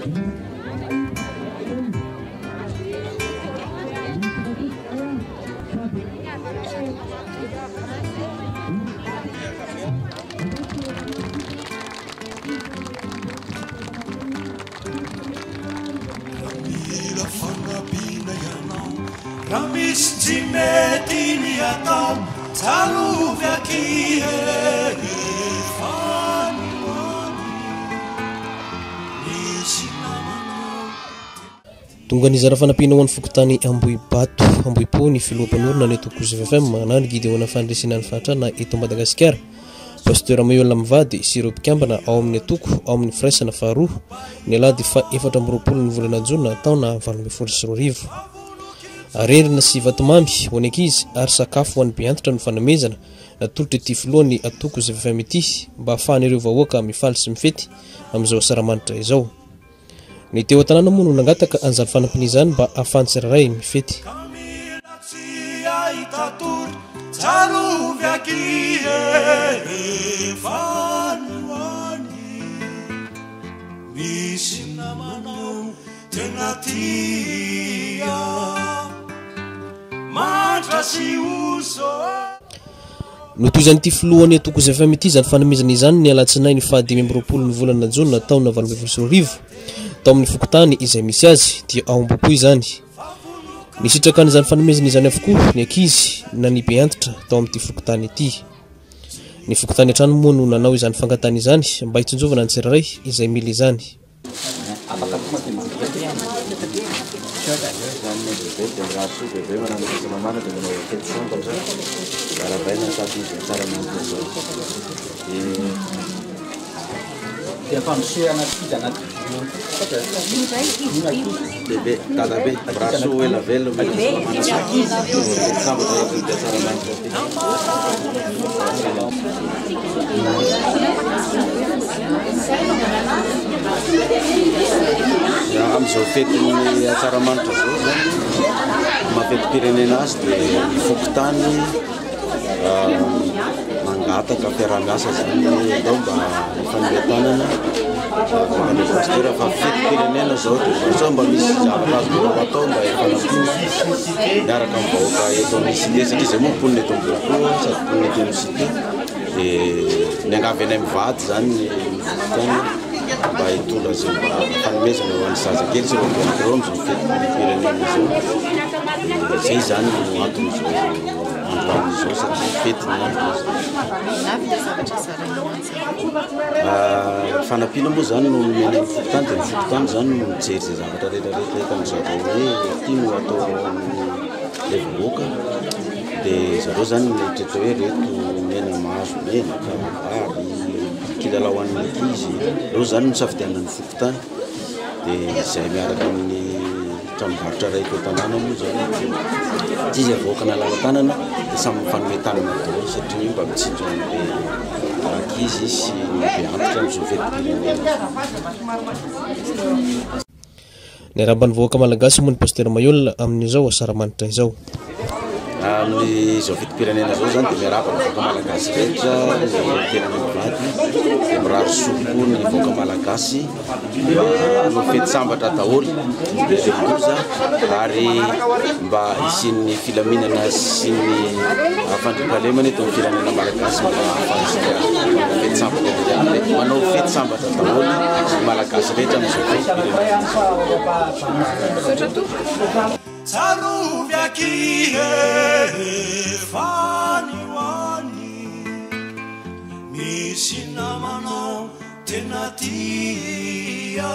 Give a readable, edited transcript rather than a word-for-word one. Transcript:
Mila fanampiana ianao Raha misy tsy mety ny atao Tsarovy akia Efa any ho any Misy namanao Tonga nizara fanampiana ho an'ny fokontany Ambohibato, Ambohipo ny filoha mpanorina ny antoko ZFM na ny Gideona Fandresena ny Fahantrana eto Madagasikara, Pasteur Maiola mivady sy ireo mpikambana ao amin'ny antoko ao amin'ny firaisana faharoa, ny alahady faha 24 ny volana jona taona 2018. Arendrina sy vatomamy ho an'ny ankizy ary sakafo ho an'ny be antitra no fanomezana natolotr'ity filohan'ny antoko ZFM ity mba hahafahan'ireo vahoaka mifaly sy mifety amin'izao asaramanitra izao. Ny teo an-tanàna moa no nangataka an'izany fanampiana izany mba hahafahan'ny tsirairay mifety. Notohizan'ity filohan'ny antoko ZFM ity izany fanomezana izany ny alatsinainy faha 25 ny volana jona taona 2018 tao amin'ny fokontany izay misy azy dia ao Ambohipo izany. Nisitraka an'izany fanomezana izany avokoa ny ankizy na ny be antitra tao amin'ity fokontany ity. Ny fokontany hatrany moa no nanao izany fangatahana izany mba hitsinjovana ny tsirairay izay mila izany. Afaka tonga dia miditra aty an. Izany bebe dia mirary soa bebe manana fahasalamana dia manao fety sambatra. Arahabaina ny tratran'izao tsaramanitra izao. Dia fandrosehana ankizy anaty Bebe, dadabe, mirary soa ho ela velona, omena fahasalamana soa. Manao fety sambatra eto ity Tsaramanitra ity. Amin'izao fetin'ny Atsaramanitra izao izany, maha fetim-pirenena azy dia ny fokontany mangataka fiaraha-miasa izany hoe andao mba hifanome tanana ilay pasitera fa fetim-pirenena izao dia sao mba misy zavatra azonareo atao mba hifanampiana miaraka amin'ny vahoaka eto amin'ny cité satria izay moa mponina eto Ambohipo sady mponina eto amin'ny cité. Dia miangavy anay mivady izany ny fokontany mba hitondra izay mba fanomezana ho an'ny zazakely sy ireo mpianatra amin'izao fetim-pirenena izao. Dia izay izany no anton'izao androany izao satria fety ny andro izy. Fanampiana moa izany no nomena ny fokontany dia ny fokontany izany no mijery izay zavatra rehetrarehetra hitan'ny zareo hoe ity no atao amin'ilay vahoaka. Dia zareo zany mieritreritra hoe reto mena mahazo menaka, vary, kilalao an'ny ankizy, reo zany no safidianan'ny fokontany. Dia izay miaraka amin'ny tranombarotra iray eto an-tanàna moa zany tsy izay vahoakan'Alalatanana dia samy mifanome tanana daholo satria mba mitsinjo an'ilay ankizy sy ny be antitra amin'izao fetim-pirenena izao. Niarahaba ny vahoaka malagasy moa ny Pasitera Mailhol amin'izao asaramanitra izao. Amin'izao fetim-pirenena izao izany dia miarahaba ny vahoaka malagasy rehetra ny tenany mivady dia mirary soa koa ny vahoaka malagasy mba hanao fety sambatra daholo ny loza ary mba hisian'ny filaminana sy ny fandriampahalemana eto amin'ny firenena malagasy mba hahafahantsika manao fety sambatra manao fety sambatra daholo ny malagasy rehetra amin'izao fetim-pirenena izao. Misaotra tompoko. Tsarovy akia rehefa any ho any Misy namanao tena tia.